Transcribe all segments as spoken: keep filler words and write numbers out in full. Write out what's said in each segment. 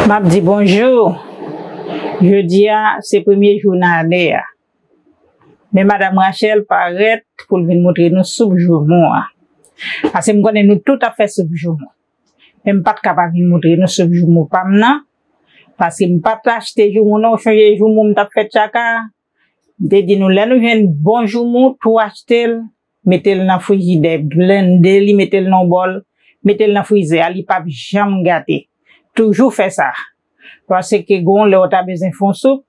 M ap di bonjou. Jodi a, se premye jou nan ane a. Men Madanm Rachel parèt pou l vin montre nou soup joumou an. Paske m konnen nou tout ap fè soup joumou. Men m pa t ka pa vin montre nou soup joumou pa m nan. Paske m pa t achte joumou non, w chonje joumou m t ap fè tchaka. M te di nou, lè nou jwenn bon joumou, tou achte l, mete l nan frijidè, blende li, mete l nan yon bòl, mete l nan frizè a, li p ap janm gate. Toujou fè sa. Paske gon lè w ta bezwen fè yon soup,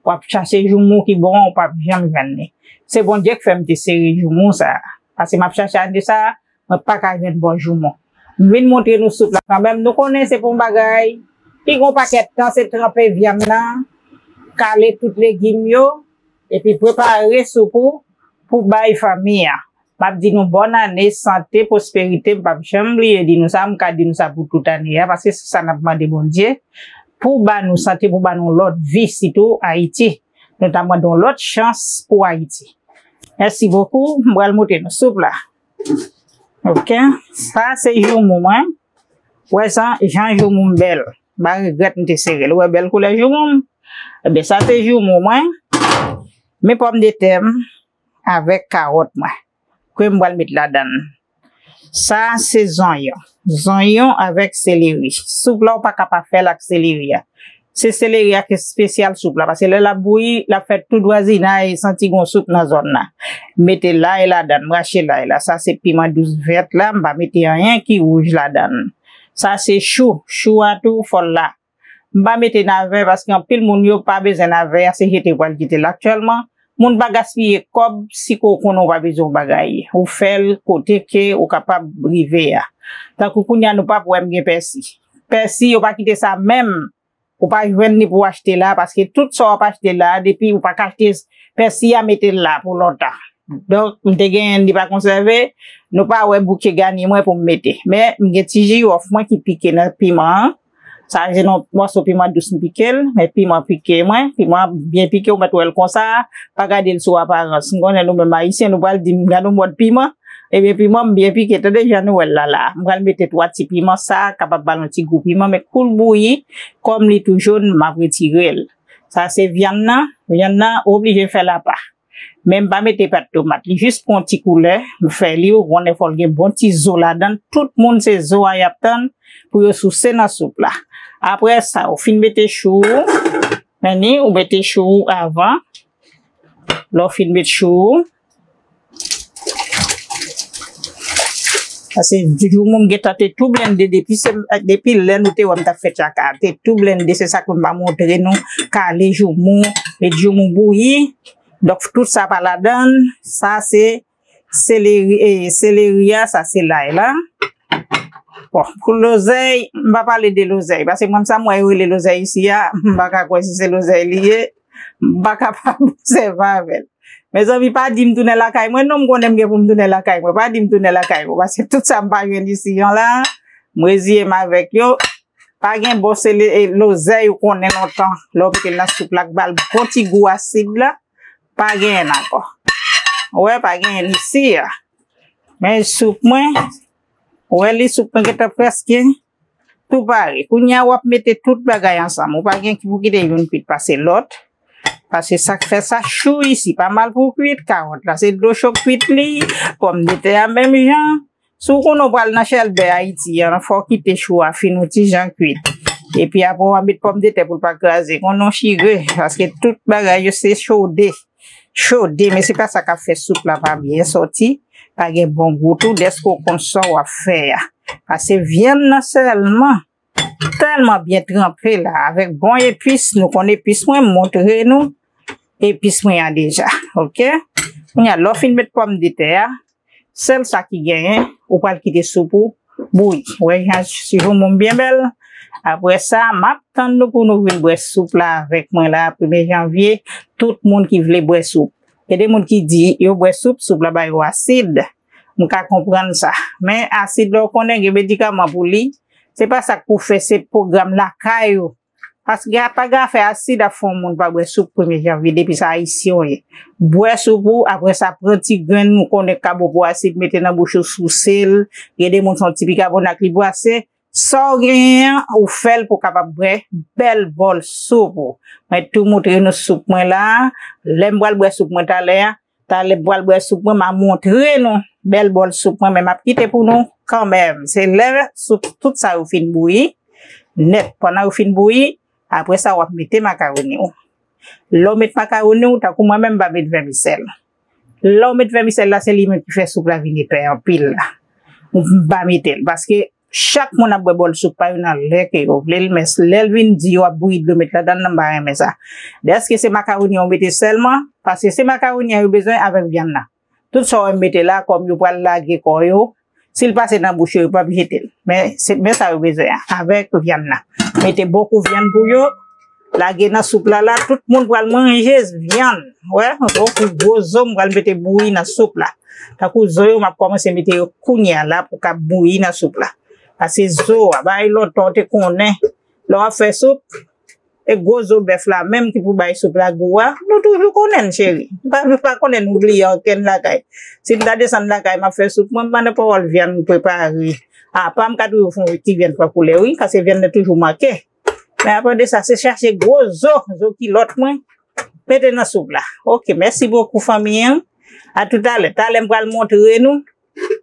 w ap chache joumou ki bon an, w p ap janm jwenn li. Se Bondye k fè m te sere joumou sa a. Paske m ap chache ane sa a, mwen pa ka jwenn bon joumou. M vin montre nou soup la kanmenm. Nou konnen se pou yon bagay ki gon pakèt tan, se tranpe vyann nan, kale tout legim yo, epi prepare soup ou pou bay fanmi an. M ap di nou bòn ane, sante, pwosperite. M p ap janm bliye di nou sa, m ka di nou sa pou tout ane a, paske se sa n ap mande Bondye, pou ba nou sante, pou ba nou lòt vi, sitou Ayiti. Nou ta mande yon lòt chans pou Ayiti. Mèsi bokou, m pral montre nou soup la. Ok, sa se joumou mwen. Wè sa, jan joumou m bèl. M pa regrèt m te sere l. Ou wè bèl koulè joumou m? Ebyen, sa se joumou mwen. Men pòmdetè m avèk kawòt mwen. Ke m pral met ladan l. Sa se zonyon. Zonyon avèk seleri. Soup la, ou pa ka pa fè l ak seleri a. Se seleri a ki espesyal soup la, paske lè l ap bouyi, l ap fè tout vwazinay santi gon soup nan zòn nan. M mete lay ladan, m rache lay la. Sa se piman dous vèt la, m pa mete anyen ki wouj ladan. Sa se chou, chou a tou fò l la. M pa mete navè paske anpil moun yo pa bezwen navè a, se jete yo pral jete l aktyèlman. Moun pa gaspiye kòb si ke w konnen w pa bezwen yon bagay. Ou fè l kote ke ou kapab rive a. Tankou kounye a nou p ap wè m gen pèsi. Pèsi, yo pa kite sa menm. Ou pa jwenn li pou w achte la, paske tout sa w ap achte la, depi ou pa ka achte pèsi a, mete l la pou lontan. Donk, m te genyen li pa konsève, nou pa wè bouke ganye mwen pou m mete. Men, m gen ti jiwòf mwen ki pike nan piman an. Sa se yon mòso piman dous m pike l, men piman pike mwen, piman byen pike, ou mèt wè l konsa, pa gade l sou aparans. M konnen nou menm Ayisyen, nou pral di m gade yon mòd piman, ebyen piman m byen pike, tande jan nou wè l la la. M pral mete twa ti piman, sa kapab ba l yon ti gou piman, men kou l bouyi, kòm li tou jòn, m ap retire l. Sa se vyann nan, vyann nan oblije fè l apa. Men m pa mete pat tomat, li jis pou yon ti koulè, m fè li, ou konnen fò l gen bon ti zo ladan l, tout moun se zo a y ap tann pou yo souse nan soup la. Apre sa, ou fin mete chou ou, men ni ou mete chou ou avan, lè w fin met chou ou, Paske joumou m gentan te tou blende depi se, depi lè nou te wè m t ap fè tchaka. Te tou blende, se sa ke m pa montre nou. Kale joumou, met joumou bouyi. Donk, tout sa pa ladan l. Sa se seleri, e, seleri a, sa se lay la. Bon, pou lozèy, m pa pale de lozèy. Paske mwen, sa m wè yo rele lozèy isi a, m pa ka kwè si se lozèy li ye. M pa kapab sèvi avè l. Mezanmi, pa di m tounen lakay mwen non, m konnen m gen pou m tounen lakay mwen. Pa di m tounen lakay mwen, paske tout sa m pa jwenn isi an la, m reziye m avèk yo. Pa gen bon sele, e, lozèy ou konnen lontan, lè w mete l nan soup la, k ba l bon ti gou asid la, pa genyen l ankò. Ou wè, pa genyen l isi a. Men soup mwen, ou wè li, soup mwen gentan prèske tou pare. Kounye a, w ap mete tout bagay ansanm. Ou pa gen ki pou kite youn kwit pase lòt. Paske sa k fè sa chou isi, pa mal pou kwit. Kawòt la, se dlo cho k kwit li. Pòmdetè a, menm jan. Si w konnen w pral nan chèlbè Ayiti an, fò w kite chou a fin yon ti jan kwit. Epi apre, w a met pòmdetè pou l pa kraze. Konnen w chire, paske tout bagay yo se chode. Chode, men se pa sa k ap fè soup la pa byen sòti. Pa gen bon gou tou, dèske w konn sa w ap fè a. Paske vyann nan sèlman tèlman byen tranpe la, avèk bon epis, nou konn epis mwen, m montre nou epis mwen an deja, ok? Kounye a, lè w fin met pòmdetè a, sèl sa ki genyen, ou pral kite soup ou bouyi. Ou wè jan joumou m byen bèl? Apre sa, m ap tann nou pou nou vin bwè soup la avèk mwen la, premye janvye, tout moun ki vle bwè soup. Gen de moun ki di, yo bwè soup, soup la ba yo asid. M ka konprann sa. Men asid la, ou konnen gen medikaman pou li. Se pa sa k pou fè, se pwogram lakay ou. Paske a pa gen afè asid ap fè yon moun pa bwè soup premye janvye depi se Ayisyen w ye. Bwè soup ou, apre sa pran ti grenn ou konnen k ka bon pou asid, mete nan bouch ou, souse l. Gen de moun se yon ti bikabonat li bwase, Sa w genyen an, ou fè l pou w kapab bwè bèl bòl soup ou. Mwen tou moutre nou soup mwen la. Lè m pral bwè soup mwen talè a, talè m pral bwè soup mwen, m a montre nou bèl bòl soup mwen, men m ap kite pou nou kanmenm. Se lè soup, tout sa yo fin bouyi nèt, pandan yo fin bouyi, apre sa w ap mete makawoni w. Lè w met makawoni w, tankou mwen menm, m pa met vèmisèl. Lè w met vèmisèl la, se li menm ki fè soup la vin epè anpil la. M pa mete l, paske chak moun ap bwè bòl soup pa yo nan lè ke yo vle l, men lè l vin di yo ap bouyi dlo met ladan l, m pa renmen sa. Dèske se makawoni an yo mete sèlman, paske se makawoni an yo bezwen avèk vyann nan. Tout sa w wè m mete la, kòm yo pral lage kò yo, si l pase nan bouch yo, yo p ap jete l. Men, se, men sa yo bezwen an, avèk vyann nan. Mete bokou vyann pou yo, lage nan soup la la, tout moun pral manje vyann. Wè, bokou gwo zo m pral mete bouyi nan soup la. Tankou zo yo, m ap kòmanse mete yo kounye a la pou k ap bouyi nan soup la. Pase zo a, bagay lontan w te konnen. Lè w ap fè soup, e gwo zo bèf la menm ki pou bay soup la gou a, nou toujou konnen l, cheri. Nou pa, nou pa konnen nou bliye ankenn lakay. Si m ta desann lakay, m ap fè soup, mwen, m pa nan pawòl vyann prepare. Apa m ka toujou fè yon ti vyann pa koulè, wi, paske vyann nan toujou manke. Men apre de sa, se chache gwo zo, zo kilòt mwen, mete nan soup la. Oke, mèsi bokou fanmi an. A toutalè. Talè m pral montre nou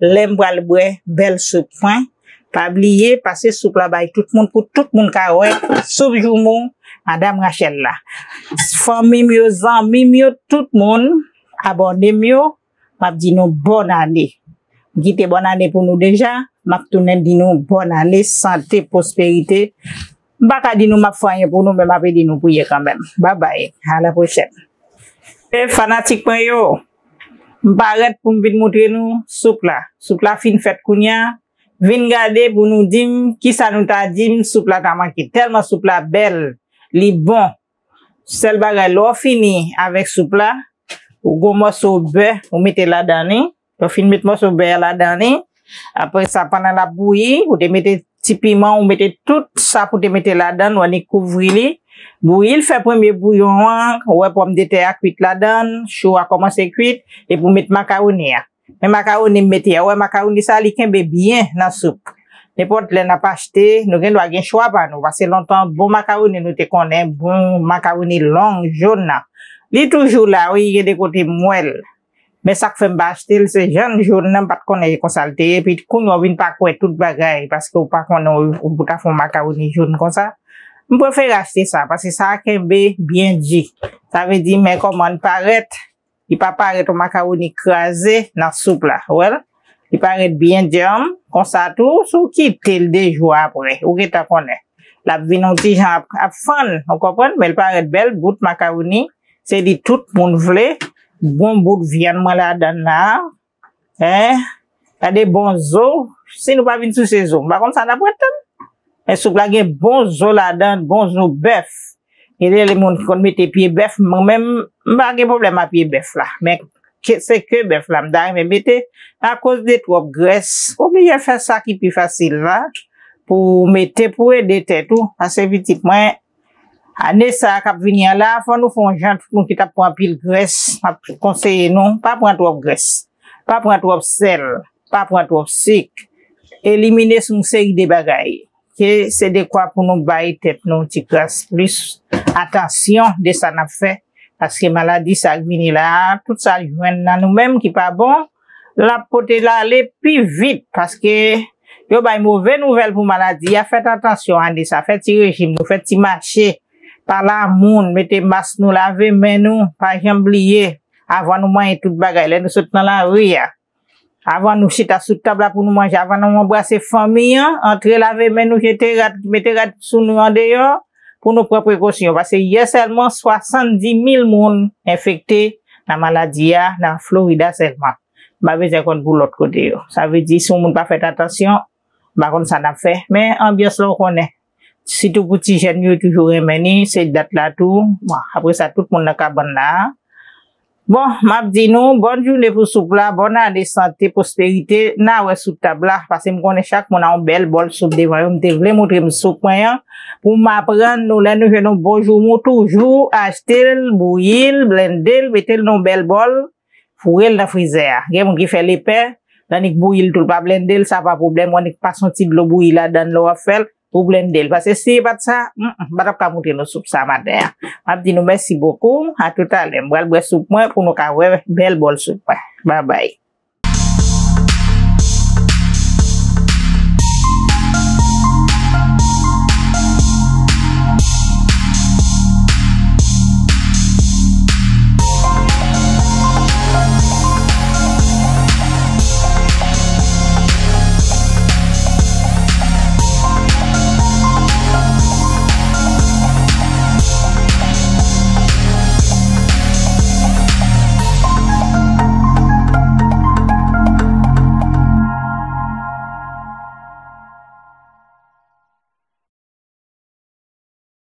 lè m pral bwè bèl soup mwen. Pa bliye, pase soup la bay tout moun pou tout moun ka wè soup joumou Madam Rachel la. Fanmi m yo, zanmi m yo, tout moun, abòne m yo, m ap di nou bòn ane. M kite bòn ane pou nou deja, m ap tounen di nou bòn ane, sante, pwosperite. M pa ka di nou m ap fè anyen pou nou, men m ap ede nou priye kanmenm. Babay, a la pwochèn. E fanatik mwen yo, m parèt pou m vin montre nou soup la. Soup la fin fèt kounye a. Vin gade pou nou di m kisa nou ta di m soup la ta manke. Tèlman soup la bèl, li bon. Sèl bagay, lè w fini avèk soup la, ou gon mòso bè, ou mete ladan li. Lè w fin met mòso bè a ladan li, apre sa, pandan l ap bouyi, ou te mete ti piman, ou mete tout sa pou te mete ladan, ou annik kouvri li. Bouyi l, fè premye bouyon an, ou wè pòmdetè a kwit ladan, cho a kòmanse kwit, epi ou met makawoni a. Men makawoni m mete a, ou wè makawoni sa, li kenbe byen nan soup. Nenpòt lè n ap achte, nou gen dwa gen chwa pa nou, paske lontan, bon makawoni nou te konnen, bon makawoni long, jòn nan. Li toujou la, wi, gen de kote m wè l. Men sa k fè m pa achte l, se jan jòn nan, m pa t konnen e konsa l te ye. Epi kounye a w vin pa kwè tout bagay, paske w pa konnen w, w ta fè yon makawoni jòn konsa. M prefere achte sa, paske sa a kenbe byen di. Sa vle di, men kòman l parèt, li pa parèt yon makawoni kraze nan soup la. Ou wè l? Li parèt byen djanm, konsa tou, si w kite l de jou apre, ou gentan konnen. L ap vin yon ti jan ap, ap fann, ou konprann? Men l parèt bèl bout makawoni. Se li tout moun vle. Bon bout vyann mwen ladan l la. Hein? Gade bon zo. Si nou pa vin souse zo, m pa konn sa n ap ret tann. Men soup la gen bon zo ladan, bon zo bèf. Gen de moun ki konn mete pye bèf, mwen menm, m pa gen pwoblèm a pye bèf la. Men ke, se ke bèf la, m ta renmen mete akoz de twòp grès. Oblije fè sa ki pi fasil la pou w mete pou ede tèt ou. Paske pitit mwen, ane sa a k ap vini an la, fò nou fè yon jan, tout moun ki t ap pran anpil grès, m ap konseye nou, pa pran twòp grès, pa pran twòp sèl, pa pran twòp sik. Elimine yon seri de bagay. Ke se dekwa pou nou bay tèt nou ti kras plis atansyon de sa n ap fè. Paske maladi sa k vini la a, tout sa l jwenn nan nou menm ki pa bon, l ap pote l ale pi vit. Paske yo bay move nouvèl pou maladi a, fèt atansyon ane sa, fè ti rejim nou, fè ti mache, pale a moun, mete mas nou, lave men nou, pa janm bliye, avan nou manyen tout bagay, lè nou sot nan lari a, avan nou chita sou tab la pou nou manje, avan nou anbrase fanmi an, antre lave men nou, jete rad, mete rad sou nou andeyò, pou nou pran prekosyon. Paske yè sèlman, swasanndimil moun enfekte nan maladi a, nan Florida sèlman. M pa bezwen konn pou lòt kote yo. Sa vle di, si yon moun pa fèt atansyon, m pa konn sa n ap fè. Men anbyans la, w konnen. Sitou pou ti jèn yo, yo toujou renmen li, se dat la tou. Bon, apre sa, tout moun nan kabann la a. Bon, m ap di nou, bòn jounen pou soup la, bòn ane, sante, pwosperite, n a wè sou tab la, paske m konnen chak moun a yon bèl bòl soup devan yo, m te vle montre m soup mwen an, pou m aprann nou, lè nou jwenn yon bon joumou, toujou achte l, bouyi l, blende l, mete l nan yon bèl bòl, foure l nan frizè a. Gen moun ki fè l epè, Annik bouyi l tou, l pa blende l, sa pa pwoblèm. Ou annik pase yon ti dlo bouyi ladan l lè w ap fè l, ou blende l. Paske si se pa t sa, mm, mm, m pa t ap ka montre nou soup sa maten an. M ap di nou mèsi bokou, a toutalè. M pral bwè soup mwen pou nou ka wè bèl bòl soup mwen. Babay.